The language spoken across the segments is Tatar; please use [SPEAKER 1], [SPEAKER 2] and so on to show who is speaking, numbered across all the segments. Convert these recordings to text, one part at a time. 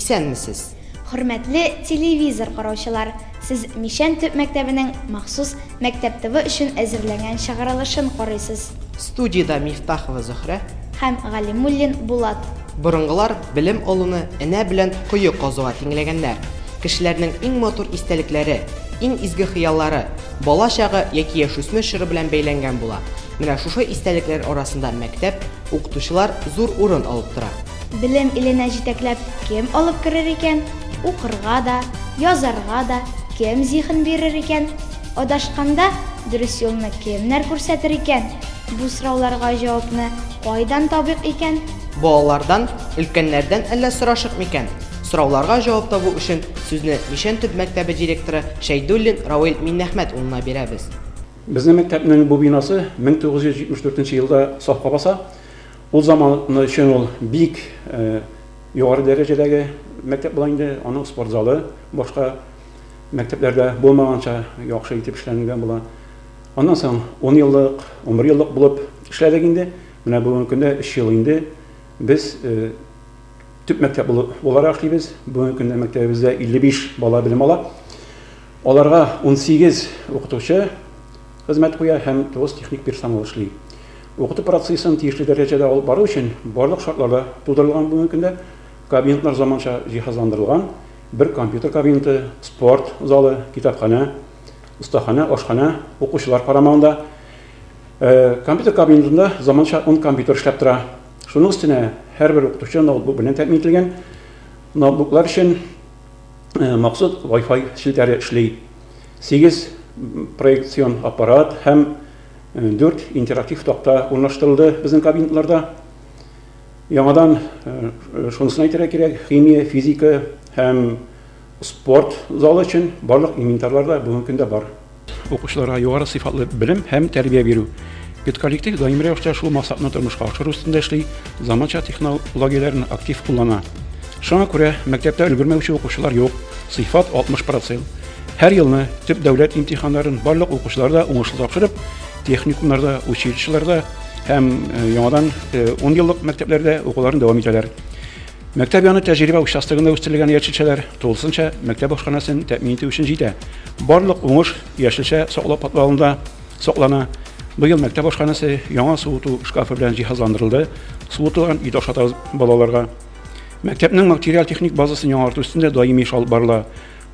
[SPEAKER 1] Исәнмесез!
[SPEAKER 2] Хөрмәтле телевизор караучылар, сез Мичән төп мәктәбенең махсус Мәктәп ТВ өчен әзерләнгән чыгарылышын карыйсыз.
[SPEAKER 1] Студиядә Мифтахова Зөһрә.
[SPEAKER 2] Һәм Галимуллин Булат.
[SPEAKER 1] Борынгылар белем алуны энә белән кое казуга тиңләгәннәр. Кешеләрнең иң матур истәлекләре, иң изге хыяллары бала чагы яки яшүсмер чоры белән бәйләнгән була. Менә шушы истәлекләр арасында мәктәп, укытучылар зур урын алып тора.
[SPEAKER 2] Белем иленә җитәкләп кем алып керер икән? Укырга да, язарга да кем зиһен бирер икән? Адашканда дөрес юлны кемнәр күрсәтер икән? Бу сорауларга җавапны кайдан табыйк икән?
[SPEAKER 1] Балалардан, өлкәннәрдән әллә сорашыйк микән? Сорауларга җавап табу өчен сүзне Мичән төп мәктәбе директоры Шәйдуллин Равил Миннәхмәт улына бирәбез.
[SPEAKER 3] Безнең мәктәпнең бу бинасы 1974 елда сафка баса. Ул заманы өчен ул бик югары дәрәҗәдәге мәктәп була инде. Аның спорт залы башка мәктәпләрдә булмаганча яхшы итеп эшләнгән була. Аннан соң 10 еллык, 11 еллык булып эшләдек инде. Менә бүгенге көндә 3 ел инде без төп мәктәп буларак эшлибез. Бүгенге көндә мәктәбебездә 55 бала белем ала. Аларга 18 укытучы хезмәт куя һәм 9 техник персонал эшли. Укыту процессын тиешле дәрәҗәдә алып бару өчен барлык шартлар да тудырылган бүгенге көндә. Кабинетлар заманча җиһазландырылган, бер компьютер кабинеты, спорт залы, китапханә, остаханә, ашханә укучылар карамагында. Компьютер кабинетында заманча 10 компьютер эшләп тора. Шуның өстенә һәрбер укытучы ноутбук белән тәэмин ителгән. Ноутбуклар өчен махсус Wi-Fi челтәре эшли. 8 проекцион аппарат һәм 4 интерактив такта урнаштырылды безнең кабинетларда. Яңадан шунысын әйтергә кирәк, химия, физика һәм спорт залы өчен барлык инвентарлар да бүгенге көндә бар. Укучыларга югары сыйфатлы белем һәм тәрбия бирү. Педколлектив даими рәвештә шул максатны тормышка ашыру өстендә эшли, заманча технологияләрне актив куллана. Шуңа күрә мәктәптә өлгермәүче укучылар юк, сыйфат 60 процент. Һәр елны төп дәүләт имтиханнарын барлык укучылар да уңышлы тапшырып, техникумнарда, училищеларда һәм яңадан 10 еллык мәктәпләрдә укуларын дәвам итәләр. Мәктәп яны тәҗрибә участогында үстерелгән яшелчәләр тулысынча мәктәп ашханәсен тәэмин итү өчен җитә. Барлык уңыш яшелчә саклау подвалында саклана. Быел мәктәп ашханәсе яңа суыту шкафы белән җиһазландырылды. Суытылган ит ашатабыз балаларга. Мәктәпнең материаль-техник базасын яңарту өстендә даими эш алып барыла.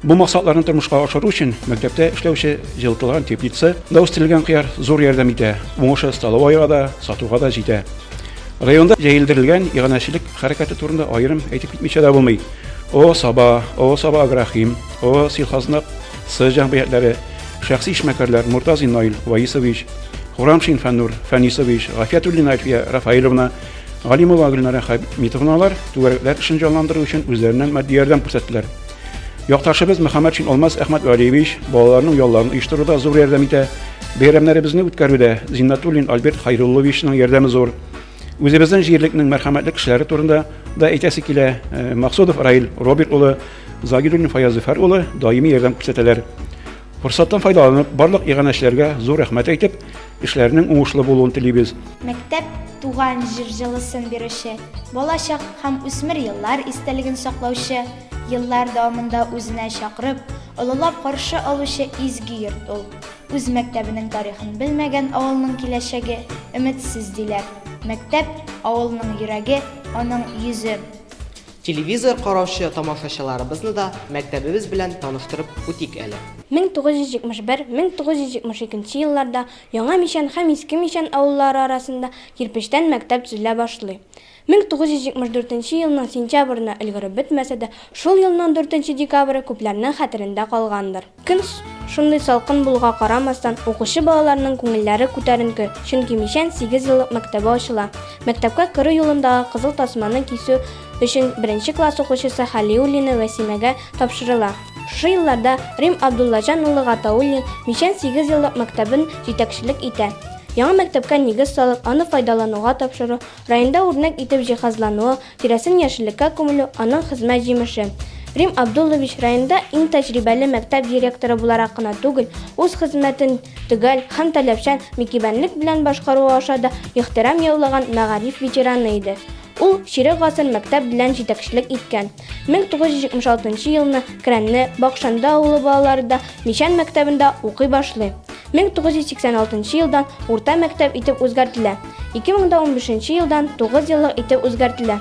[SPEAKER 3] Бу максатларны тормышка ашыру өчен мәктәптә эшләүче җылытылган теплица да үстерелгән кыяр зур ярдәм итә. Уңышы столовойга да, сатуга да җитә. Районда җәелдерелгән иганәчелек хәрәкәте турында аерым әйтеп китмичә дә булмый. О Саба, О Саба Агрохим, О Сельхознак С җәмгыятьләре, шәхси эшмәкәрләр Муртазин Наил Ваисович, Хурамшин Фәннур Фәнисович, Гафиятуллина Альфия Рафаиловна, Галимова Гөлнара Хәмитовналар түгәрәкләр эшен җанландыру өчен үзләреннән матди ярдәм күрсәттеләр. Якташыбыз Мөхәммәтшин Алмаз Әхмәт Вәлиевич балаларның ялларын оештыруда зур ярдәм итә. Бәйрәмнәребезне үткәрүдә Зиннатуллин Альберт Хайрулловичның ярдәме зур. Үзебезнең җирлекнең мәрхәмәтле кешеләре турында да әйтәсе килә. Максудов Раил Роберт улы, Загидуллин Фаяз Зөфәр улы даими ярдәм күрсәтәләр. Форсаттан файдаланып, барлык иганәчеләргә зур рәхмәт әйтеп, эшләренең уңышлы булуын телибез.
[SPEAKER 2] Мәктәп, туган җир җылысын бирүче, балачак һәм үсмер еллар истәлеген саклаучы, еллар дәвамында үзенә чакырып, олылап каршы алучы изге йорт ул. Үз мәктәбенең тарихын белмәгән авылның киләчәге өметсез, диләр. Мәктәп, авылның йөрәге, аның йөзе.
[SPEAKER 1] Телевизор караучы тамашачыларыбызны да мәктәбебез белән таныштырып үтик әле.
[SPEAKER 4] 1971-1972 елларда Яңа Мичән һәм Иске Мичән авыллары арасында кирпечтән мәктәп төзелә башлый. 1974 елның сентябренә өлгереп бетмәсә дә, шул елның дүртенче декабре күпләрнең хәтерендә калгандыр. Көн шундый салкын булуга карамастан, укучы балаларның күңелләре күтәренке, чөнки Мичән сигезьеллык мәктәбе ачыла. Мәктәпкә керү юлындагы кызыл тасманы кисү өчен беренче класс укучысы Хәлиуллина Вәсимәгә тапшырыла. Шушы елларда Рим Абдуллаҗан улы Гатауллин Мичән сигезьеллык мәктәбен җитәкчелек итә. Яңа мәктәпкә нигез салып, аны файдалануга тапшыру, районда үрнәк итеп җиһазлануы, Тирәсен яшеллеккә күмелү, аның хезмәт җимеше. Рим Абдуллович районда иң тәҗрибәле мәктәп директоры буларак кына түгел, үз хезмәтен төгәл һәм таләпчән мөкибәнлек белән башкаруы аша да ихтирам яулаган мәгариф ветераны иде. Ул чирек гасыр мәктәп белән җитәкчелек иткән. 1976 елны Керәнне, Бакшанды авылы балалары да Мичән мәктәбендә укый башлый. 1986 елдан урта мәктәп итеп үзгәртелә. 2015 елдан 9 еллык итеп үзгәртелә.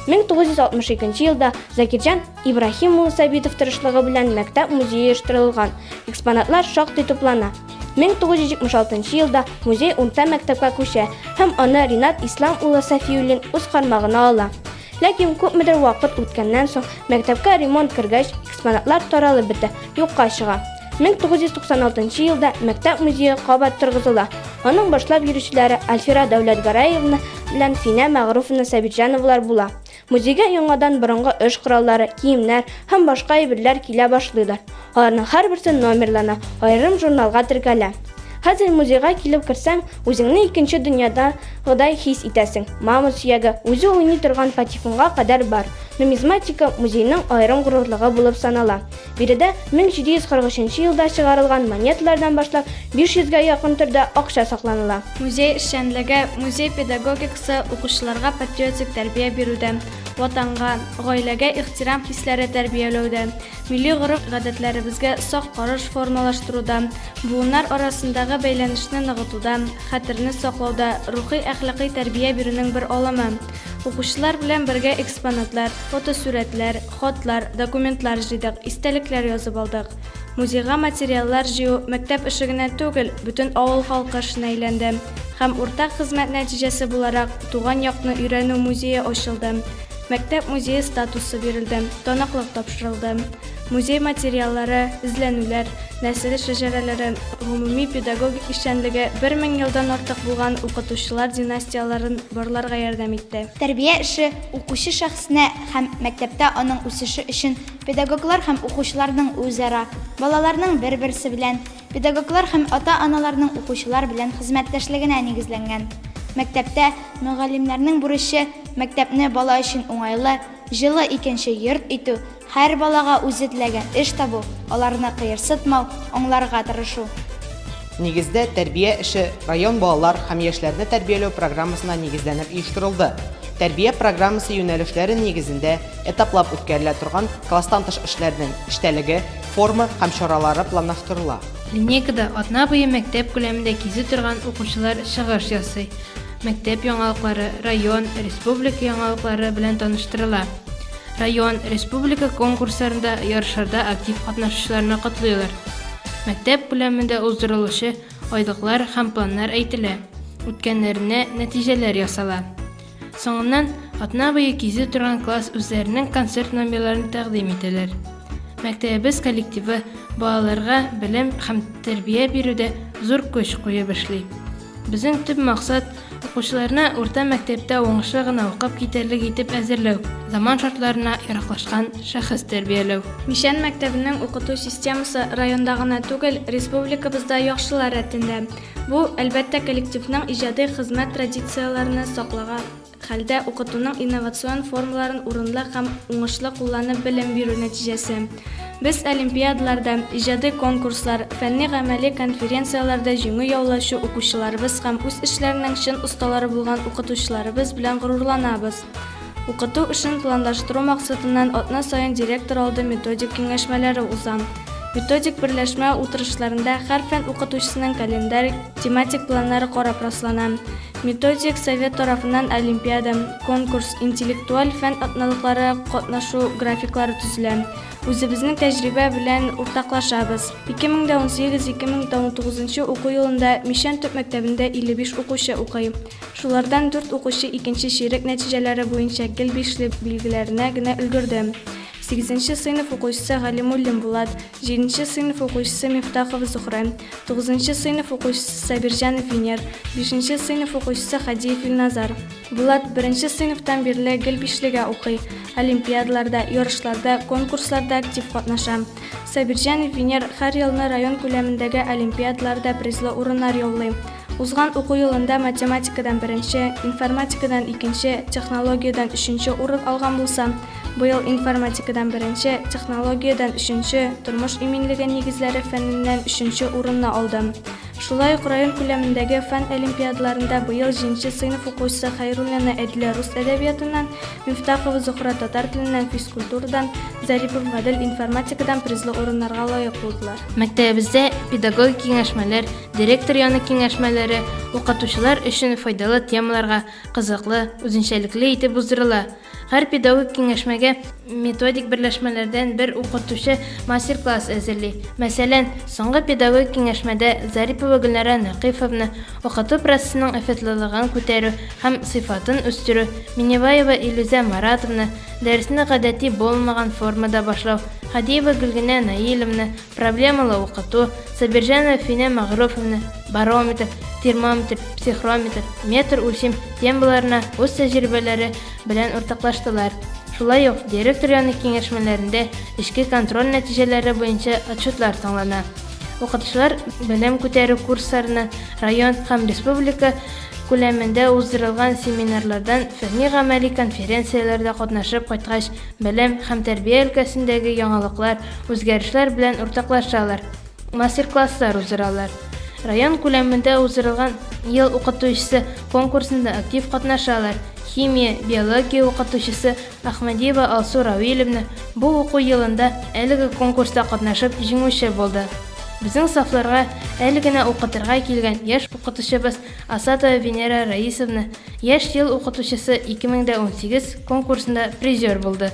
[SPEAKER 4] 1962 елда Закирҗан Ибраһим улы Сабитов тырышлыгы белән мәктәп музее оештырылган, экспонатлар шактый туплана. 1976 елда музей урта мәктәпкә күчә һәм аны Ринат Ислам улы Сафиуллин үз кармагына ала. Ләкин күпмедер вакыт үткәннән соң, мәктәпкә ремонт кергәч, экспонатлар таралып бетә, юкка чыга. 1996 елда мәктәп музее кабат торгызыла. Аның башлап йөрүчеләре Альфира Дәүләтгәрәевна белән Финә Мәгъруфовна Сабирҗановалар була. Музейга яңадан борынгы эш кораллары, киемнәр һәм башка әйберләр килә башлыйлар. Аларның һәрберсе номерлана, аерым журналга теркәлә. Хәзер музейга килеп керсәң, үзеңне икенче дөньядагыдай хис итәсең. Мамонт сөяге, үзе уйный торган патефонга кадәр бар. Нумизматика музейның аерым горурлыгы булып санала. Биредә 1743 елда чыгарылган монеталардан башлап 500 гә якын төрдә акча сакланыла.
[SPEAKER 5] Музей эшчәнлеге, музей педагогикасы укучыларга патриотик тәрбия бирүдә, Ватанга, гаиләгә ихтирам хисләре тәрбияләүдә, милли гореф-гадәтләребезгә сак караш формалаштыруда, буыннар арасындагы бәйләнешне ныгытуда, хәтерне саклауда рухи-әхлакый тәрбия бирүнең бер алымы. Укучылар белән бергә экспонатлар, фотосурәтләр, Хатлар, документлар җыйдык, истәлекләр язып алдык. Музейга материаллар җыю мәктәп эше генә түгел, бөтен авыл халкы эшенә әйләнде. Һәм уртак хезмәт нәтиҗәсе буларак, туган якны өйрәнү музее ачылды. Мәктәп музее статусы бирелде, таныклык тапшырылды. Музей материаллары, эзләнүләр, нәсел шәҗәрәләре, гомуми педагогик эшчәнлеге 1000 елдан артык булган укытучылар династияләрен барларга ярдәм итте.
[SPEAKER 2] Тәрбия эше укучы шәхесенә һәм мәктәптә аның үсеше өчен педагоглар һәм укучыларның үзара, балаларның бер-берсе белән, педагоглар һәм ата-аналарның укучылар белән хезмәттәшлегенә нигезләнгән. Мәктәптә мөгаллимнәрнең бурычы, мәктәпне бала өчен уңайлы, җылы икенче йорт итү, Һәр балага үзе теләгән эш табу, аларны кыерсытмау, аңларга тырышу.
[SPEAKER 1] Нигездә, тәрбия эше район балалар һәм яшьләрне тәрбияләү программасына нигезләнеп оештырылды. Тәрбия программасы юнәлешләре нигезендә этаплап үткәрелә торган класстан тыш эшләрнең эчтәлеге, форма һәм чаралары планлаштырыла.
[SPEAKER 5] Линейкада атна буе мәктәп күләмендә кизү торган укучылар чыгыш ясый, мәктәп яңалыклары, район, республика яңалыклары белән таныштырыла. Район, республика конкурсларында, ярышларда актив катнашучыларны котлыйлар. Мәктәп күләмендә уздырылучы айлыклар һәм планнар әйтелә, үткәннәренә нәтиҗәләр ясала. Соңыннан атна буе кизү торган класс үзләренең концерт номерларын тәкъдим итәләр. Мәктәбебез коллективы балаларга белем һәм тәрбия бирүдә зур көч куеп эшли. Безнең төп максат, укучыларны урта мәктәптә уңышлы гына укып китәрлек итеп әзерләү, заман шартларына яраклашкан шәхес тәрбияләү.
[SPEAKER 6] Мичән мәктәбенең укыту системасы районда гына түгел, республикабызда яхшылар рәтендә. Бу, әлбәттә, коллективның иҗади хезмәт традицияләрне саклаган хәлдә укытуның инновацион формаларын урынлы һәм уңышлы кулланып белем бирү нәтиҗәсе. Без олимпиадаларда, иҗади конкурслар, фәнни-гамәли конференцияләрдә җиңү яулаучы укучыларыбыз һәм үз эшләренең чын осталары булган укытучыларыбыз белән горурланабыз. Укыту эшен планлаштыру максатыннан атна саен директор алды методик киңәшмәләре уза. Методик берләшмә утырышларында һәр фән укытучысының календарь, тематик планнары карап раслана. Методик совет тарафыннан олимпиада, конкурс, интеллектуаль фән атналыклары катнашу графиклары төзелә. Үзебезнең тәҗрибә белән уртаклашабыз. 2018-2019 уку елында Мичән төп мәктәбендә 55 укучы укый. Шулардан дүрт укучы икенче чирек нәтиҗәләре буенча гел бишле билгеләренә генә өлгерде. Сигезенче сыйныф укучысы Галимуллин Булат, җиденче сыйныф укучысы Мифтахова Зухра, тугызынчы сыйныф укучысы Сабирҗанов Венер, бишенче сыйныф укучысы Хадиев Илназар. Булат беренче сыйныфтан бирле гел бишлегә укый, олимпиадаларда, ярышларда, конкурсларда актив катнаша. Сабирҗанов Венер һәр елны район күләмендәге олимпиадаларда призлы урыннар яулый. Узган уку елында математикадан беренче, информатикадан икенче, технологиядән өченче урын алган булса, быел информатикадан беренче, технологиядән өченче, тормыш иминлеге нигезләре фәненнән өченче урынны алды.
[SPEAKER 5] Шулай ук район күләмендәге фән олимпиадаларында быел җиденче сыйныф укучысы Хәйруллина Әдилә рус әдәбиятыннан, Мифтахова Зохра татар теленнән, физкультурадан, Зарипов Гадел информатикадан призлы урыннарга лаек булдылар.
[SPEAKER 7] Мәктәбебездә педагогик киңәшмәләр, директор яны киңәшмәләре укытучылар өчен файдалы темаларга, кызыклы, үзенчәлекле итеп уздырыла. Һәр педагогик киңәшмәгә методик берләшмәләрдән бер укытучы мастер-класс әзерли. Мәсәлән, соңгы педагогик киңәшмәдә Зарипова Гөлнара Нәкыйфовна укыту процессының эффектлылыгын күтәрү һәм сыйфатын үстерү, Миннебаева Илүзә Маратовна дәресне гадәти булмаган формада башлау, Һадиева Гөлгенә Наиловна Проблемалы укыту, Сабирҗанова Финә Мәгъруфовна, барометр, термометр, психрометр, метр үлчим темаларына үз тәҗрибәләре белән уртаклаштылар. Шулай ук директор яны киңәшмәләрендә эчке контроль нәтиҗәләре буенча отчетлар тыңлана. Укытучылар белем күтәрү курсларыннан, район һәм республика күләмендә уздырылган семинарлардан, фәнни-гамәли конференцияләрдә катнашып кайткач, белем һәм тәрбия өлкәсендәге яңалыклар, үзгәрешләр белән уртаклашалар, мастер-класслар уздыралар. Район күләмендә уздырылган Ел укытучысы конкурсында актив катнашалар. Химия, биология укытучысы Әхмәдиева Алсу Равилевна бу уку елында әлеге конкурста катнашып җиңүче булды. Безнең сафларга әле генә укытырга килгән яшь укытучыбыз Асатова Венера Раисовна Яшь ел укытучысы 2018 конкурсында призер булды.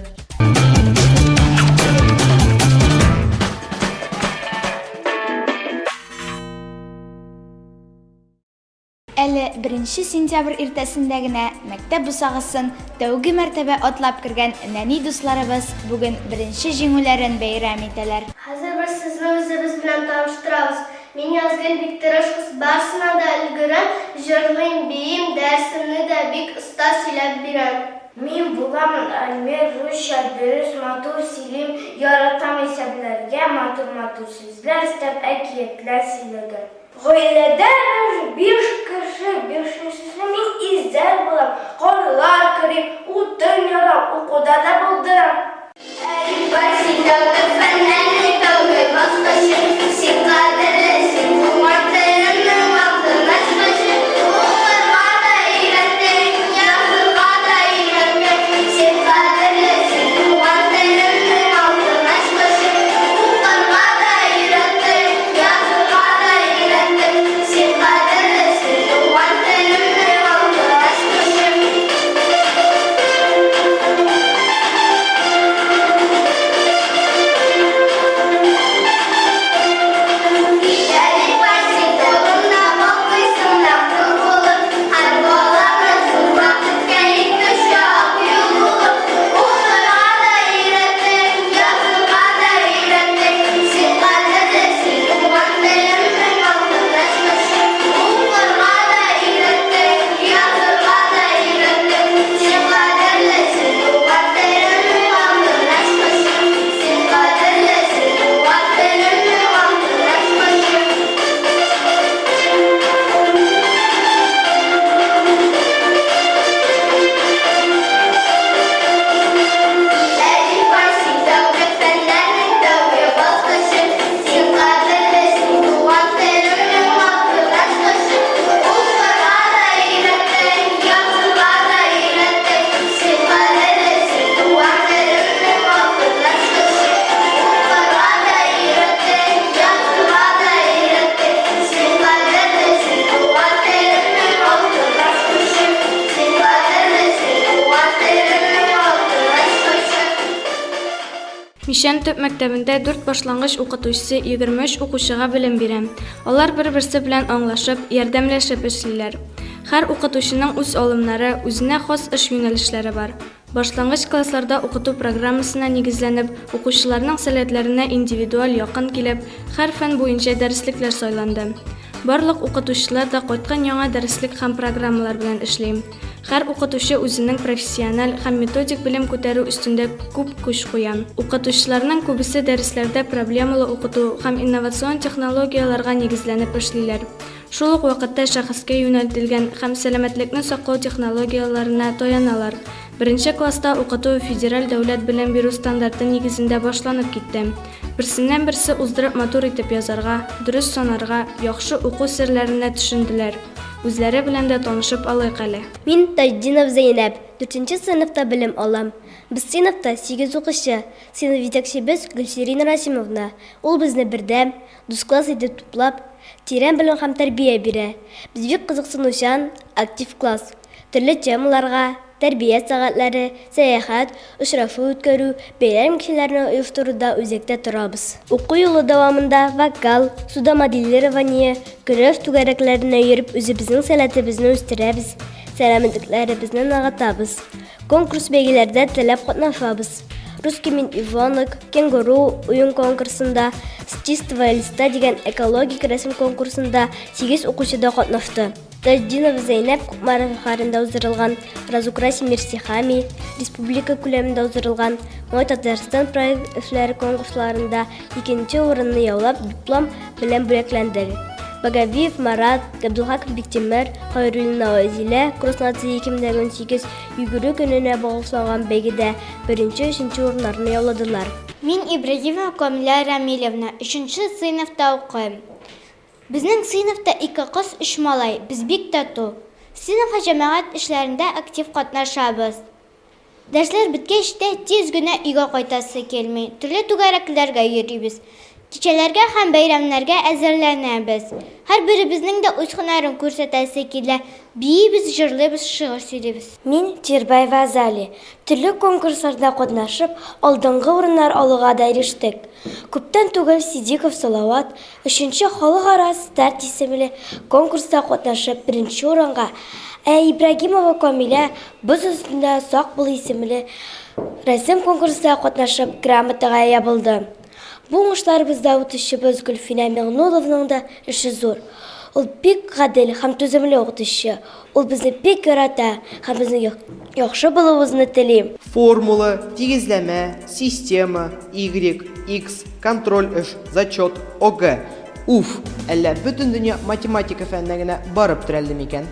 [SPEAKER 2] Әле беренче сентябрь иртәсендә генә мәктәп бусагасын тәүге мәртәбә атлап кергән нәни дусларыбыз бүген беренче җиңүләрен бәйрәм итәләр.
[SPEAKER 8] Хәзер без сезне үзебез белән таныштырабыз. Мин Язгөл бик тырыш кыз, барысына да өлгерәм, җырлыйм, биим, дәресемне дә бик оста сөйләп бирәм.
[SPEAKER 9] Мин буламын Альмир, русча дөрес, матур сөйлим, яратам исәпләргә, матур-матур сүзләр өстәп әкиятләр сөйләргә. Гаиләдә без биш кеше, бишенчесе мин Иззәт булам, карлар көрим, утын ярам, укуда да булдырам.
[SPEAKER 5] Мичән төп мәктәбендә дүрт башлангыч укытучысы 23 укучыга белем бирә. Алар бер-берсе белән аңлашып, ярдәмләшеп эшлиләр. Һәр укытучының үз алымнары, үзенә хас эш юнәлешләре бар. Башлангыч классларда укыту программасына нигезләнеп, укучыларның сәләтләренә индивидуаль якын килеп, һәр фән буенча дәреслекләр сайланды. Барлык укытучылар да кайткан яңа дәреслек һәм программалар белән эшли. Һәр укытучы үзенең профессиональ һәм методик белем күтәрү өстендә күп көч куя. Укытучыларның күбесе дәресләрдә проблемалы укыту һәм инновацион технологияләргә нигезләнеп эшлиләр. Шул ук вакытта шәхескә юнәлтелгән һәм сәламәтлекне саклау технологияләренә таяналар.
[SPEAKER 6] Беренче класста укыту федераль дәүләт белем бирү стандарты нигезендә башланып китте. Берсеннән-берсе уздырып матур итеп язарга, дөрес санарга, яхшы уку серләренә төшенделәр. Үзләре белән дә танышып алыйк әле.
[SPEAKER 8] Мин Таҗетдинов Зәйнәб, дүртенче сыйныфта белем алам. Без сыйныфта сигез укучы. Сыйныф җитәкчебез Гөлсирин Расимовна. Ул безне бердәм, дус класс итеп туплап, тирән белем һәм тәрбия бирә. Без бик кызыксынучан, актив класс. Төрле темаларга, тәрбия сәгатьләре, сәяхәт, очрашу үткәрү, бәйрәм кичәләрен оештыруда үзәктә торабыз. Уку елы дәвамында вокал, судомоделирование, көрәш түгәрәкләренә йөреп үзебезнең сәләтебезне үстерәбез, сәламәтлекләребезне ныгытабыз. Конкурс-бәйгеләрдә теләп катнашабыз. Русский медвежонок, Кенгуру уен конкурсында, С чистого листа дигән экологик рәсем конкурсында сигез укучы да катнашты. Таҗетдинова Зәйнәп Кукмара шәһәрендә уздырылган Разукрасим мир стихами, республика күләмендә уздырылган Мой Татарстан проект эшләре конкурсларында икенче урынны яулап, диплом белән бүләкләнде. Багавиев Марат, Габдулхаков Биктимер, Хайруллина Азилә Кросс нации 2018 йөгерү көненә багышланган бәйгедә беренче, өченче урыннарны яуладылар.
[SPEAKER 10] Мин Ибраһимова Камилә Рамилевна, өченче сыйныфта укыйм. Безнең сыйныфта ике кыз, өч малай, без бик тату. Сыйныф һәм җәмәгать эшләрендә актив катнашабыз. Дәресләр беткәч тә, тиз генә өйгә кайтасы килми. Төрле түгәрәкләргә йөрибез. Кичәләргә һәм бәйрәмнәргә әзерләнәбез. Һәрберебезнең дә үз һөнәрен күрсәтәсе килә. Биибез, җырлыйбыз, шигырь сөйлибез.
[SPEAKER 11] Мин, Тирбаева Азалия. Төрле конкурсларда катнашып, алдынгы урыннар алуга да ирештек. Күптән түгел Сидиков Салават Өченче халыкара Старт исемле конкурста катнашып, беренче урынга, ә Ибрагимова Камилә Боз өстендә сак бул исемле рәсем конкурсында катнашып, грамотага ия булды. Бу уңышларыбызда укытучыбыз Гөлфинә Миңнуллованың да эше зур. Ул бик гадел һәм түземле укытучы. Ул безне бик ярата һәм безнең яхшы булуыбызны тели.
[SPEAKER 1] Формула, тигезләмә, система, Y, X, контроль эш, зачет, ОГЭ. Уф, әллә бөтен дөнья математика фәненә генә барып терәлде микән?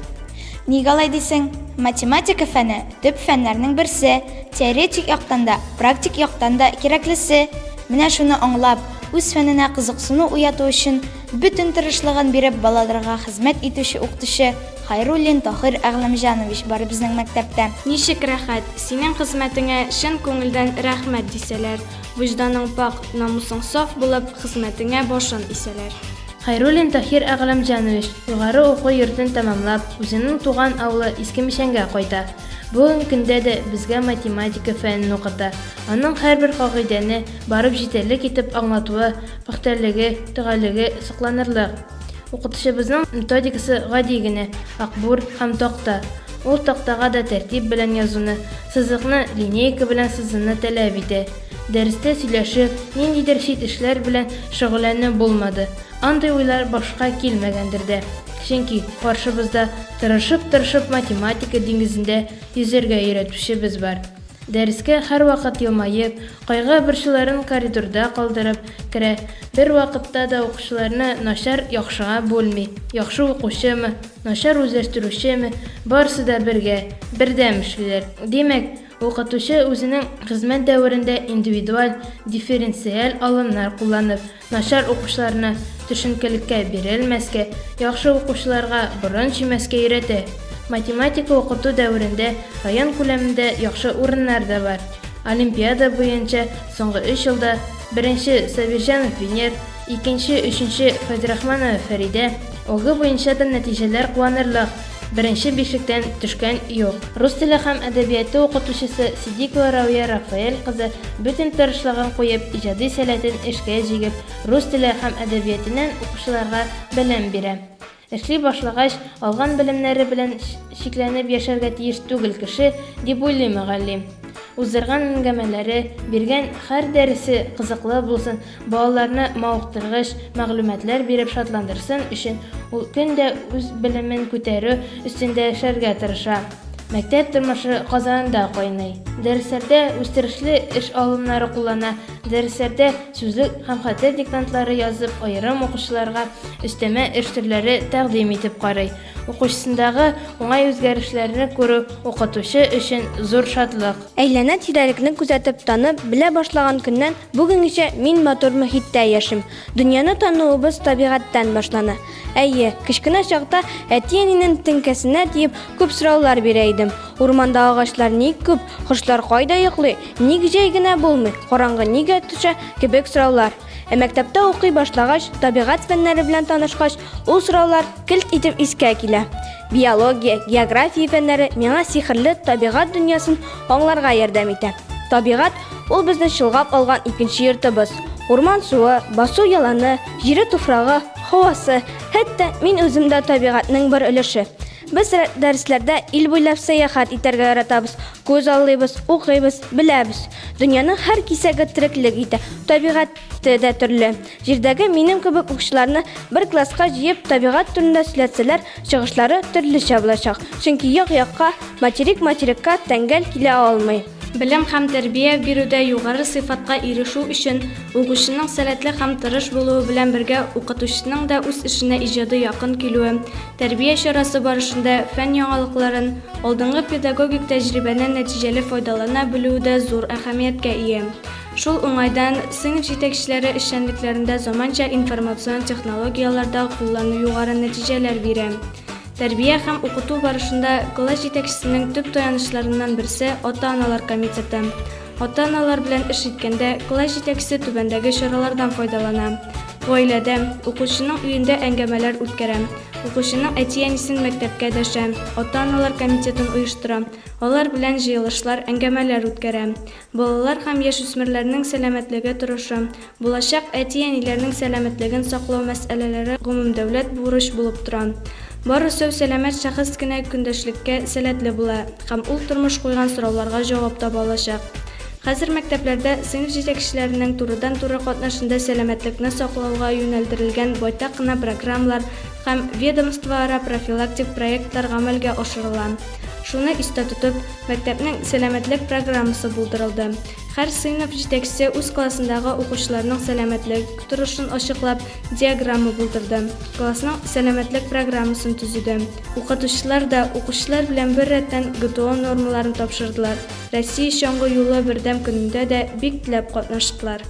[SPEAKER 2] Ник алай дисең? Математика фәне, төп фәннәрнең берсе, теоретик яктан да, практик яктан да кирәклесе. Менә шуны аңлап, үз фәненә кызыксыну уяту өчен бөтен тырышлыгын биреп балаларга хезмәт итүче укытучы Хайруллин Таһир Әгъләмҗанович бар безнең мәктәптә.
[SPEAKER 6] Ничек рәхәт, синең хезмәтеңә чын күңелдән рәхмәт дисәләр, вөҗданың пакь, намусың саф булып, хезмәтеңә башын исәләр.
[SPEAKER 7] Хайруллин Таһир Әгъләмҗанович, югары уку йортын тәмамлап, үзенең туган авылы Иске Мичәнгә кайта. Бүгенге көндә дә безгә математика фәнен укыта. Аның һәрбер кагыйдәне барып җитәрлек итеп аңлатуы, пөхтәлеге, төгәллеге сокланырлык. Укытучыбызның методикасы гади генә, акбур һәм такта. Ул тактага да тәртип белән язуны, сызыкны линейка белән сызуны таләп итә. Дәрестә сөйләшеп, ниндидер чит эшләр белән шөгыльләнү булмады. Андый уйлар башка килмәгәндер дә. Чөнки каршыбызда тырышып-тырышып математика диңгезендә йөзәргә өйрәтүчебез бар. Дәрескә һәрвакыт елмаеп, кайгы-борчуларын коридорда калдырып керә, бервакытта да укучыларны начар яхшыга бүлми, яхшы укучымы, начар үзләштерүчеме, барысы да бергә, бердәм эшлиләр. Димәк, укытучы үзенең хезмәт дәверендә индивидуаль, дифференциаль алымнар кулланып, Начар укучыларны төшенкелеккә бирелмәскә, яхшы укучыларга борын чөймәскә өйрәтә. Математика укыту дәверендә район күләмендә яхшы урыннар да бар. Олимпиада буенча соңгы өч елда, беренче, Сабирҗанов Венер, икенче, өченче, Фәйзрахманова Фәридә, ОГЭ буенча да нәтиҗәләр куанырлык. Беренче бишлектән төшкән юк. Рус теле һәм әдәбияты укытучысы Сидикова Рауя Рафаэль кызы бөтен тырышлыгын куеп, иҗади сәләтен эшкә җигеп, рус теле һәм әдәбиятеннән укучыларга белем бирә. Эшли башлагач, алган белемнәре белән чикләнеп яшәргә тиеш түгел кеше, дип уйлый мөгаллим. Уздырган әңгәмәләре, биргән һәр дәресе кызыклы булсын, Балаларны мавыктыргыч мәгълүматлар биреп шатландырсын өчен ул көн дә үз белемен күтәрү өстендә эшләргә тырыша. Мәктәп тормышы казанында кайный. Дәресләрдә үстерешле эш алымнары куллана, дәресләрдә сүзлек һәм хәтер диктантлары язып, аерым укучыларга өстәмә эш төрләре тәкъдим итеп карый. Укучысындагы уңай үзгәрешләрне күрү укытучы өчен зур шатлык.
[SPEAKER 4] Әйләнә-тирәлекне күзәтеп, танып, белә башлаган көннән бүгенгечә мин матур мохиттә яшим. Дөньяны тануыбыз табигатьтән башлана. Әйе, кечкенә чакта әти-әнинең теңкәсенә тиеп, күп сораулар бирә идем. Урманда агачлар ник күп, кошлар кайда йоклый, ник җәй генә булмый, караңгы нигә төшә кебек сораулар. Ә мәктәптә укый башлагач, табигать фәннәре белән танышкач, ул сораулар келт итеп искә килә. Биология, география фәннәре миңа сихерле табигать дөньясын аңларга ярдәм итә. Табигать, ул безне чолгап алган икенче йортыбыз. Урман суы, басу яланы, җире туфрагы, һавасы, хәтта мин үзем дә табигатьнең бер өлеше. Без дәресләрдә ил буйлап сәяхәт итәргә яратабыз, күз аллыйбыз, укыйбыз, беләбез. Дөньяның һәр кисәге тереклек итә, табигате дә төрле. Җирдәге минем кебек укучыларны бер класска җыеп, табигать турында сөйләтсәләр, чыгышлары төрлечә булачак. Чөнки як-якка, материк материкка тәңгәл килә алмый.
[SPEAKER 6] Белем һәм тәрбия бирүдә югары сыйфатка ирешү өчен, укучының сәләтле һәм тырыш булуы белән бергә укытучының да үз эшенә иҗади якын килүе, тәрбия чарасы барышында фән яңалыкларын, алдынгы педагогик тәҗрибәне нәтиҗәле файдалана белүе дә зур әһәмияткә ия. Шул уңайдан, сыйныф җитәкчеләре эшчәнлекләрендә заманча информацион технологияләр дә куллану югары нәтиҗәләр бирә. Тәрбия һәм укыту барышында класс җитәкчесенең төп таянычларыннан берсе, ата-аналар комитеты. Ата-аналар белән эш иткәндә, класс җитәкчесе түбәндәге чаралардан файдалана. Гаиләдә, укучының өендә әңгәмәләр үткәрә, укучының әти-әнисен мәктәпкә дәшә, ата-аналар комитетын оештыра, алар белән җыелышлар, әңгәмәләр үткәрә. Балалар һәм яшүсмерләрнең сәламәтлеге торышы, булачак әти-әниләрнең сәламәтлеген саклау мәсьәләләре гомумдәүләт бурыч булып тора. Бары сау-сәламәт шәхес кенә көндәшлеккә сәләтле була һәм ул тормыш куйган сорауларга җавап таба алачак. Хәзер мәктәпләрдә сыйныф җитәкчеләренең турыдан-туры катнашында сәламәтлекне саклауга юнәлдерелгән байтак кына программалар һәм ведомствоара профилактик проектлар гамәлгә ашырыла. Шуны истә тотып, мәктәпнең сәламәтлек программасы булдырылды. Һәр сыйныф җитәкчесе үз классындагы укучыларның сәламәтлек торышын ачыклап, диаграмма булдырды, классның сәламәтлек программасын төзеде. Укытучылар да, укучылар белән бер рәттән, ГТО нормаларын тапшырдылар, Россия чаңгы юлы бердәм көнендә дә бик теләп катнаштылар.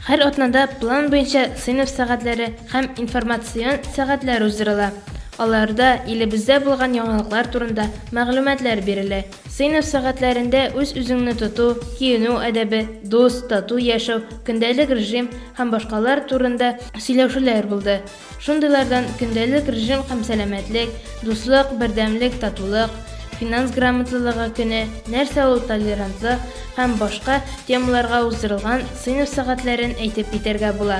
[SPEAKER 7] Һәр атнада план буенча сыйныф сәгатьләре һәм информацион сәгатьләр уздырыла. Аларда илебездә булган яңалыклар турында мәгълүматлар бирелә. Сыйныф сәгатьләрендә үз-үзеңне тоту, киенү әдәбе, дус, тату яшәү, көндәлек режим һәм башкалар турында сөйләшүләр булды. Шундыйлардан көндәлек режим һәм сәламәтлек, дуслык, бердәмлек, татулык, финанс грамотлылыгы көне, нәрсә ул толерантлык һәм башка темаларга уздырылган сыйныф сәгатьләрен әйтеп китәргә була.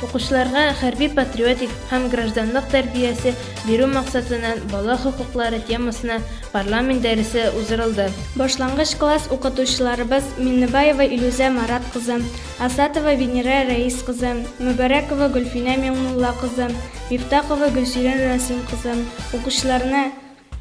[SPEAKER 7] Укучыларга хәрби-патриотик һәм гражданлык тәрбиясе бирү максатыннан бала хокуклары темасына парламент дәресе уздырылды.
[SPEAKER 6] Башлангыч класс укытучыларыбыз Миннебаева Илүзә Марат кызы, Асатова Венера Рәис кызы, Мөбарәкова Гөлфинә Миңнулла кызы, Мифтахова Гөлсирин Расим кызы укучыларны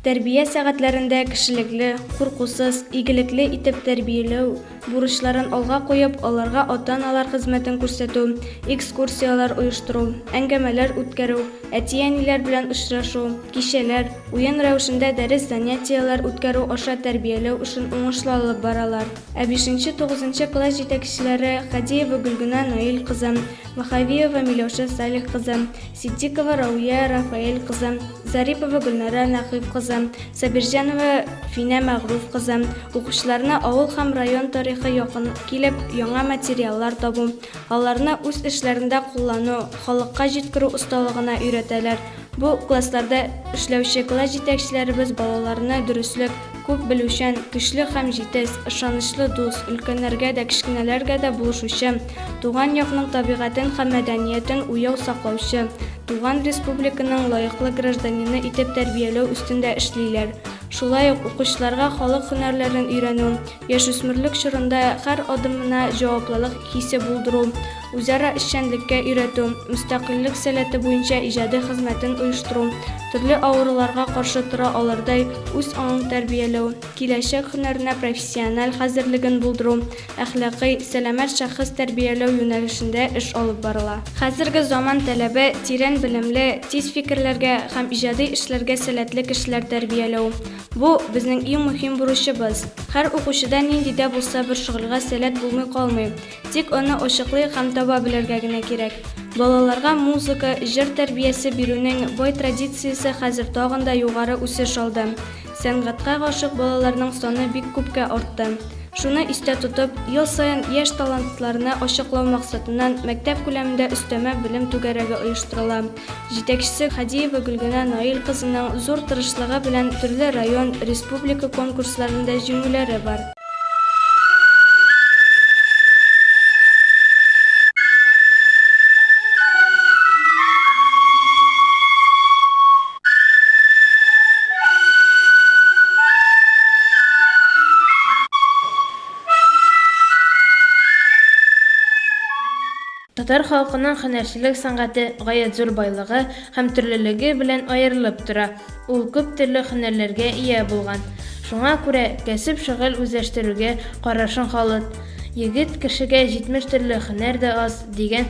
[SPEAKER 6] тәрбия сәгатьләрендә кешелекле, куркусыз, игелекле итеп тәрбияләү бурычларын алга куеп, аларга ата-аналар хезмәтен күрсәтү, экскурсияләр оештыру, әңгәмәләр үткәрү, әти-әниләр белән очрашу, кичәләр, уен рәвешендә дәрес-занятиеләр үткәрү аша тәрбияләү эшен уңышлы алып баралар. Ә бишенче-тугызынчы класс җитәкчеләре Хадиева Гөлгенә Наил кызы, Ваһавиева Миләүшә Салих кызы, Ситдикова Рауия Рафаэль кызы, Зарипова Гөлнара Нәкыйп кызы, Сабирҗанова Финә Мәгъруф кызы укучыларны авыл һәм район тарихы якын килеп, яңа материаллар табу, аларны үз эшләрендә куллану, халыкка җиткерү осталыгына өйрәтәләр. Бу классларда эшләүче класс җитәкчеләребез балаларны дөреслек, Күп белүчән, көчле һәм җитез, ышанычлы дус, өлкәннәргә дә, кечкенәләргә дә булышучы, туган якның табигатен һәм мәдәниятен уяу саклаучы, туган республиканың лаеклы гражданины итеп тәрбияләү өстендә эшлиләр. Шулай ук укучыларга халык һөнәрләрен өйрәнү, яшүсмерлек чорында һәр адымына җаваплылык хисе булдыру, үзара эшчәнлеккә өйрәтү, мөстәкыйльлек сәләте буенча иҗади хезмәтен оештыру, төрле авыруларга каршы тора алырдай үз аңын тәрбияләү, киләчәк һөнәренә профессиональ хәзерлеген булдыру, әхлакый, сәламәт шәхес тәрбияләү юнәлешендә эш алып барыла. Хәзерге заман таләбе, тирән белемле, тиз фикерләргә һәм иҗади эшләргә сәләтле кешеләр тәрбияләү. Бу, безнең иң мөһим бурычыбыз. Һәр укучыда нинди дә булса бер шөгыльгә сәләт булмый калмый. Тик аны ачыклый һәм таба белергә генә кирәк. Балаларга музыка, җыр тәрбиясе бирүнең бай традициясе хәзер тагын да югары үсеш алды. Сәнгатькә гашыйк балаларның саны бик күпкә артты. Шуны истә тотып, ел саен яшь талантларны ачыклау максатыннан мәктәп күләмендә өстәмә белем түгәрәге оештырыла. Җитәкчесе Һадиева Гөлгенә Наил кызының зур тырышлыгы белән төрле район, республика конкурсларында җиңүләре бар.
[SPEAKER 7] Татар халкының һөнәрчелек сәнгате гаять зур байлыгы һәм төрлелеге белән аерылып тора. Ул күп төрле һөнәрләргә ия булган. Шуңа күрә кәсеп-шөгыль үзләштерүгә карашын халык, Егет кешегә 70 төрле һөнәр дә аз, дигән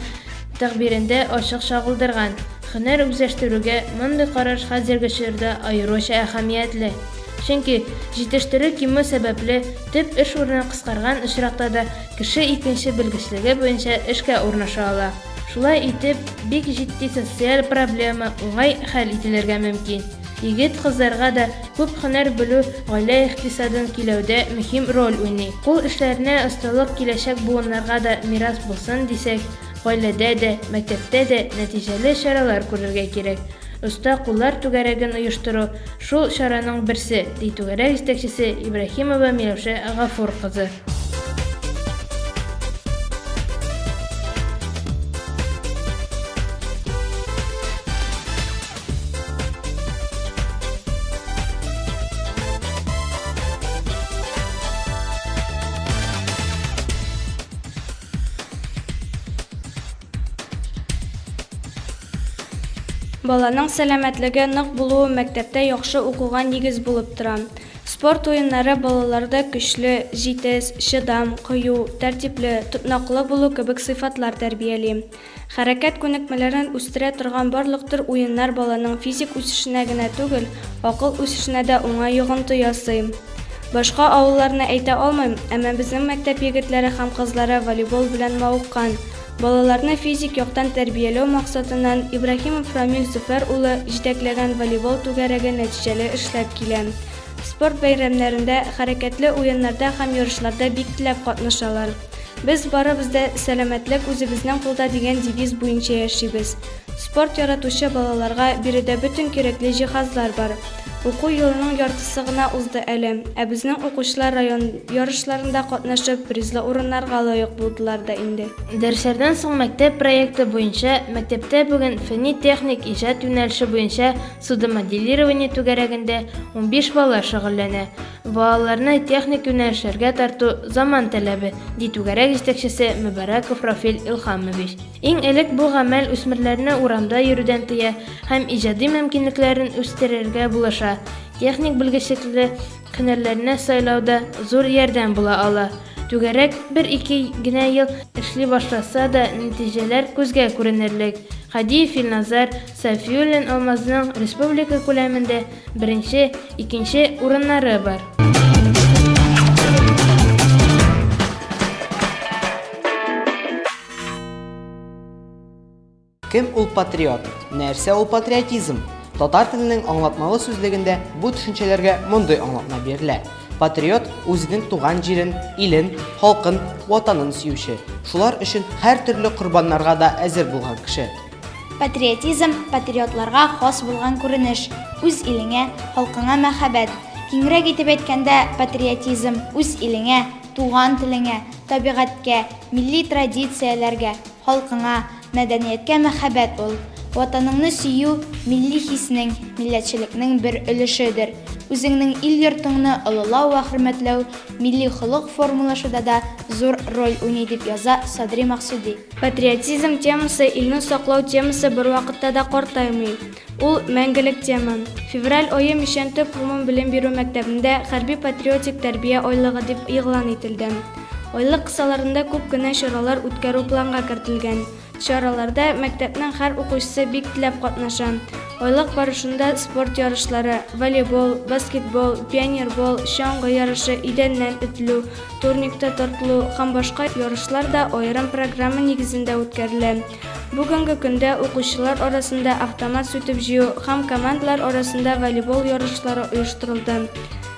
[SPEAKER 7] тәгъбирендә ачык чагылдырган. Һөнәр үзләштерүгә мондый караш хәзерге чорда аеруча әһәмиятле. Чөнки, җитештерү кимү сәбәпле, төп эш урыны кыскарган очракта да кеше икенче белгечлеге буенча эшкә урнаша ала. Шулай итеп, бик җитди социаль проблема уңай хәл ителергә мөмкин. Егет-кызларга да күп һөнәр белү гаилә икътисадын көйләүдә мөһим роль уйный. Кул эшләренә осталык киләчәк буыннарга да мирас булсын дисәк, гаиләдә дә, мәктәптә дә нәтиҗәле чаралар күрергә кирәк. Оста куллар түгәрәген оештыру, шул чараның берсе, ди түгәрәк җитәкчесе Ибраһимова Миләүшә Гафур кызы.
[SPEAKER 6] Баланың сәламәтлеге нык булуы мәктәптә яхшы укуга нигез булып тора. Спорт уеннары балаларда көчле, җитез, чыдам, кыю, тәртипле, тотнаклы булу кебек сыйфатлар тәрбияли. Хәрәкәт күнекмәләрен үстерә торган барлык төр уеннар баланың физик үсешенә генә түгел, акыл үсешенә дә уңай йогынты ясый. Башка авылларны әйтә алмыйм, әмма безнең мәктәп егетләре һәм кызлары волейбол белән мавыккан. Балаларны физик яктан тәрбияләү максатыннан Ибраһимов Рамил Зөфәр улы җитәкләгән волейбол түгәрәге нәтиҗәле эшләп килә. Спорт бәйрәмнәрендә, хәрәкәтле уеннарда һәм ярышларда бик теләп катнашалар. Без барыбыз да Сәламәтлек үзебезнең кулда дигән девиз буенча яшибез. Спорт яратучы балаларга биредә бөтен кирәкле җиһазлар бар. Уку елының яртысы гына узды әле, ә безнең укучылар район ярышларында катнашып, призлы урыннарга лаек булдылар да инде.
[SPEAKER 7] Дәресләрдән соң мәктәп проекты буенча мәктәптә бүген фәнни-техник иҗат юнәлеше буенча судомоделирование түгәрәгендә 15 бала шөгыльләнә. Балаларны техник юнәлешләргә тарту, заман таләбе, ди түгәрәк җитәкчесе Мөбарәков Рафил Илһамович. Иң элек бу гамәл үсмерләрне урамда йөрүдән тыя һәм иҗади мөмкинлекләрен үстерергә булыша, техник белгечлекле һөнәрләрне сайлауда зур ярдәм була ала. Түгәрәк бер-ике генә ел эшли башласа да, нәтиҗәләр күзгә күренерлек. Һадиев Илназар, Сафиуллин Алмазның республика күләмендә Беренче, икенче урыннары бар.
[SPEAKER 1] Кем ул патриот? Нәрсә ул патриотизм? Татар теленең аңлатмалы сүзлегендә бу төшенчәләргә мондый аңлатма бирелә. Патриот үзенең туган җирен, илен, халкын, ватанын сөюче, шулар өчен һәртөрле корбаннарга да әзер булган кеше.
[SPEAKER 2] Патриотизм, патриотларга хас булган күренеш, үз илеңә, халкыңа мәхәббәт. Киңрәк итеп әйткәндә, патриотизм, үз илеңә, туган телеңә, табигатькә, милли традицияләргә, халкыңа, мәдәнияткә мәхәббәт ул. Ватаныңны сөю, милли хиснең, милләтчелекнең бер өлешедер. Үзеңнең ил-йортыңны олылау вә хөрмәтләү милли холык формалашуда да зур роль уйный, дип яза Садри Максуди.
[SPEAKER 5] Патриотизм темасы, илне саклау темасы бервакытта да картаймый. Ул, мәңгелек тема. Февраль ае Мичән төп гомумбелем бирү мәктәбендә хәрби-патриотик тәрбия айлыгы дип игълан ителде. Айлык кысаларында күп кенә чаралар үткәрү планга кертелгән. Чараларда мәктәпнең һәр укучысы бик теләп катнаша. Айлык барышында спорт ярышлары, волейбол, баскетбол, пионербол, чаңгы ярышы, идәннән этелү, турникта тартылу һәм башка ярышлар да аерым программа нигезендә үткәрелә. Бүгенге көндә укучылар арасында автомат сүтеп җыю һәм командалар арасында волейбол ярышлары оештырылды.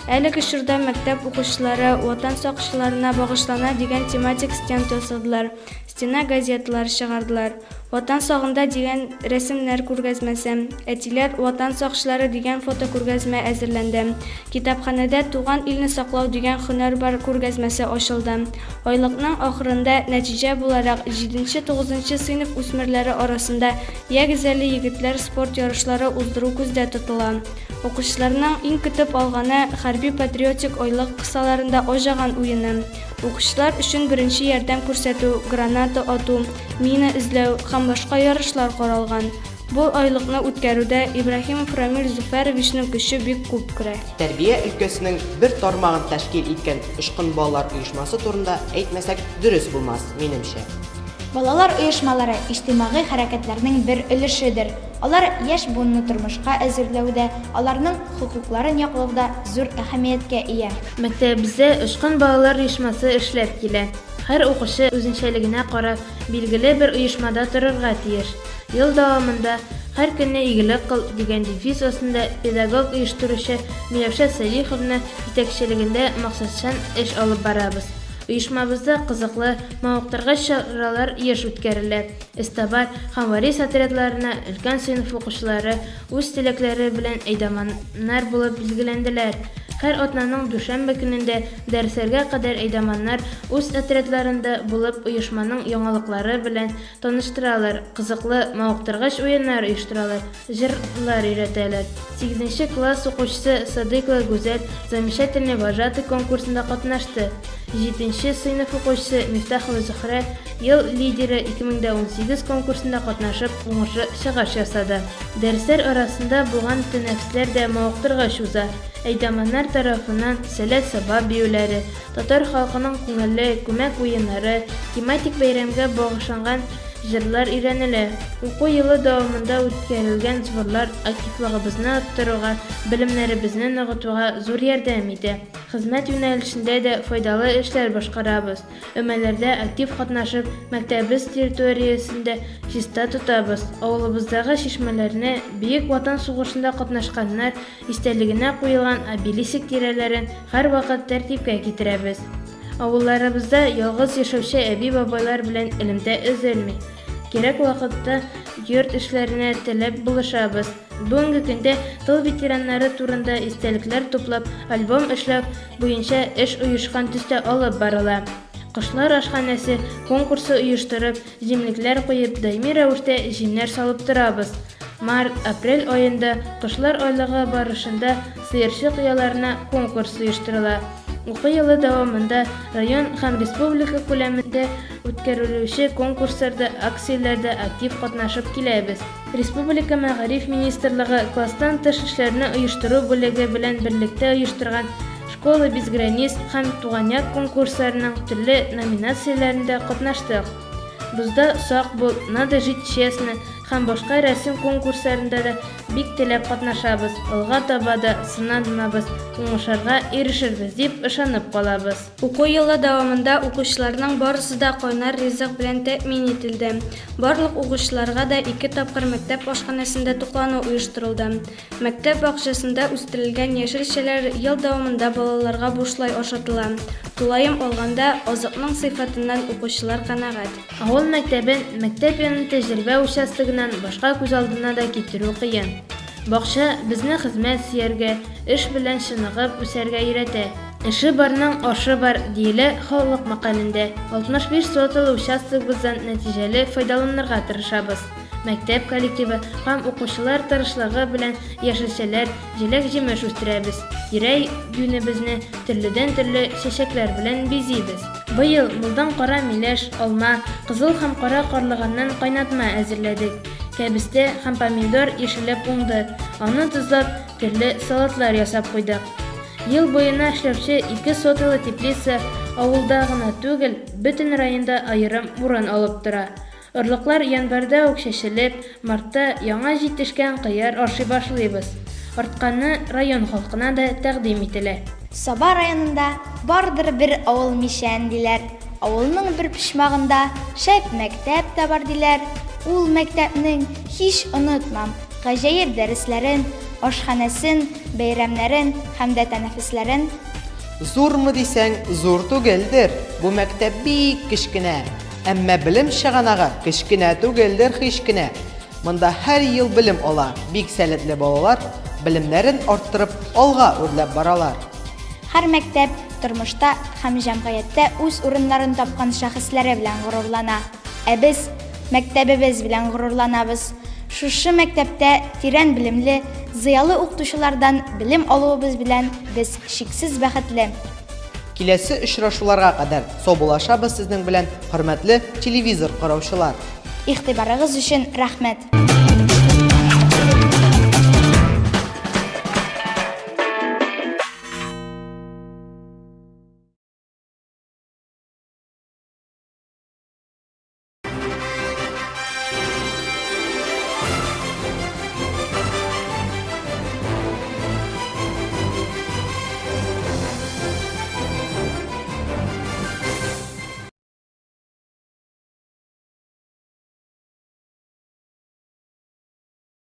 [SPEAKER 5] Әлеге чорда мәктәп укучылары Ватан сакчыларына багышлана дигән тематик стенд ясадылар, стена газеталары чыгардылар. Ватан сагында дигән рәсемнәр күргәзмәсе, Әтиләр, Ватан сакчылары дигән фотокүргәзмә әзерләнде. Китапханәдә Туган илне саклау дигән һөнәр бар күргәзмәсе ачылды. Айлыкның ахырында, нәтиҗә буларак, җиденче-тугызынчы сыйныф үсмерләре арасында Ягез әле, егетләр спорт ярышлары уздыру күздә тотыла. Укучыларның иң көтеп алганы, хәрби-патриотик айлык кысаларында Аҗаган уены. Укучылар өчен беренче ярдәм күрсәтү, граната ату, мина эзләү һәм башка ярышлар каралган. Бу айлыкны үткәрүдә Ибраһимов Рамил Зөфәровичның көче бик күп керә.
[SPEAKER 1] Тәрбия өлкәсенең бер тармагын тәшкил иткән Очкын балалар оешмасы турында әйтмәсәк, дөрес булмас, минемчә.
[SPEAKER 2] Балалар оешмалары иҗтимагый хәрәкәтләрнең бер өлешедер. Алар яшь буынны тормышка әзерләүдә, аларның хокукларын яклауда зур әһәмияткә ия.
[SPEAKER 7] Мәктәбебездә Очкын балалар оешмасы эшләп килә. Һәр укучы, үзенчәлегенә карап, билгеле бер оешмада торырга тиеш. Ел дәвамында Һәр көнне игелек кыл дигән девиз астында педагог-оештыручы Миләүшә Сәлиховна җитәкчелегендә максатчан эш алып барабыз. Оешмабызда кызыклы, мавыктыргыч чаралар еш үткәрелә. Эзтабар һәм Варис отрядларына өлкән сыйныф укучылары үз теләкләре белән әйдаманнар булып билгеләнделәр. Һәр атнаның дүшәмбе көнендә дәресләргә кадәр әйдаманнар үз отрядларында булып оешманың яңалыклары белән таныштыралар, кызыклы, мавыктыргыч уеннар оештыралар, җырлар өйрәтәләр. Сигезенче класс укучысы Садыйкова Гүзәл Замечательный вожатый конкурсында катнашты. Җиденче сыйныф укучысы Мифтахова Зөһрә Ел лидеры 2018 конкурсында катнашып, уңышлы чыгыш ясады. Дәресләр арасында булган тәнәфесләр дә мавыктыргыч уза. Әйдаманнар тарафыннан Сәләт-Саба биюләре, татар халкының күңелле, күмәк уеннары, тематик бәйрәмгә багышланган җырлар өйрәнелә. Уку елы дәвамында үткәрелгән сборлар активлыгыбызны арттыруга, белемнәребезне ныгытуга зур ярдәм итә. Хезмәт юнәлешендә дә файдалы эшләр башкарабыз. Өмәләрдә актив катнашып, мәктәбебез территориясен дә чиста тотабыз, авылыбыздагы чишмәләрне, Бөек Ватан сугышында катнашканнар истәлегенә куелган обелиск тирәләрен һәрвакыт тәртипкә китерәбез. Авылларыбызда ялгыз яшәүче әби-бабайлар белән элемтә өзелми. Кирәк вакытта йорт эшләренә теләп булышабыз. Бүгенге көндә тыл ветераннары турында истәлекләр туплап, альбом эшләү буенча эш оешкан төстә алып барыла. Кошлар ашханәсе конкурсы оештырып, җимлекләр куеп, даими рәвештә җимнәр салып торабыз. Март, апрель аенда кошлар айлыгы барышында сыерчык ояларына конкурс оештырыла. Уку елы дәвамында район һәм республика күләмендә үткәрелүче конкурсларда, акцияләрдә актив катнашып киләбез. Республика Мәгариф министрлыгы класстан тыш эшләрне оештыру бүлеге белән берлектә оештырган Школа без границ һәм Туган як конкурсларының төрле номинацияләрендә катнаштык. Бозда сак бул, Надо жить честно һәм башка рәсем конкурсларында да бик теләп катнашабыз, алга таба да сынатмабыз, уңышларга ирешербез дип ышанып калабыз.
[SPEAKER 5] Уку елы дәвамында укучыларның барысы да кайнар ризык белән тәэмин ителде. Барлык укучыларга да ике тапкыр мәктәп ашханәсендә туклану оештырылды. Мәктәп бакчасында үстерелгән яшелчәләр ел дәвамында балаларга бушлай ашатыла. Тулаем алганда, азыкның сыйфатыннан укучылар канәгать.
[SPEAKER 7] Авыл мәктәбен мәктәп яны тәҗрибә участогыннан башка күз алдына да китерү кыен. Бакча безне хезмәт сөяргә, эш белән чыныгып үсәргә өйрәтә. Эше барның ашы бар, диелә халык мәкалендә. 65 соталы участогыбыздан нәтиҗәле файдаланырга тырышабыз. Мәктәп коллективы һәм укучылар тырышлыгы белән яшелчәләр, җиләк-җимеш үстерәбез, тирә-юнебезне төрледән-төрле чәчәкләр белән бизибез. Быел мулдан кара миләш, алма, кызыл һәм кара карлыганнан кайнатма әзерләдек. Кәбестә һәм помидор ишелеп уңды, аны тозлап, төрле салатлар ясап куйдык. Ел буена эшләүче ике соталы теплица авылда гына түгел, бөтен районда аерым урын алып тора. Орлыклар январьда үк чәчелеп, мартта яңа җитешкән кыяр ашый башлыйбыз. Артканы район халкына да тәкъдим ителә.
[SPEAKER 2] Саба районында бардыр бер авыл Мичән, диләр. Авылның бер почмагында шәп мәктәп тә бар, диләр. Ул мәктәпнең, һич онытмам, гаҗәеп дәресләрен, ашханәсен, бәйрәмнәрен һәм дә тәнәфесләрен.
[SPEAKER 1] Зурмы дисәң, зур түгелдер, бу мәктәп бик кечкенә. Әмма белем чыганагы кечкенә түгелдер һич кенә. Монда һәр ел белем ала бик сәләтле балалар, белемнәрен арттырып, алга үрләп баралар.
[SPEAKER 2] Һәр мәктәп тормышта һәм җәмгыятьтә үз урыннарын тапкан шәхесләре белән горурлана. Ә без мәктәбебез белән горурланабыз. Шушы мәктәптә тирән белемле, зыялы укытучылардан белем алуыбыз белән без чиксез бәхетле.
[SPEAKER 1] Киләсе очрашуларга кадәр саубуллашабыз сезнең белән, хөрмәтле телевизор караучылар.
[SPEAKER 2] Игътибарыгыз өчен рәхмәт!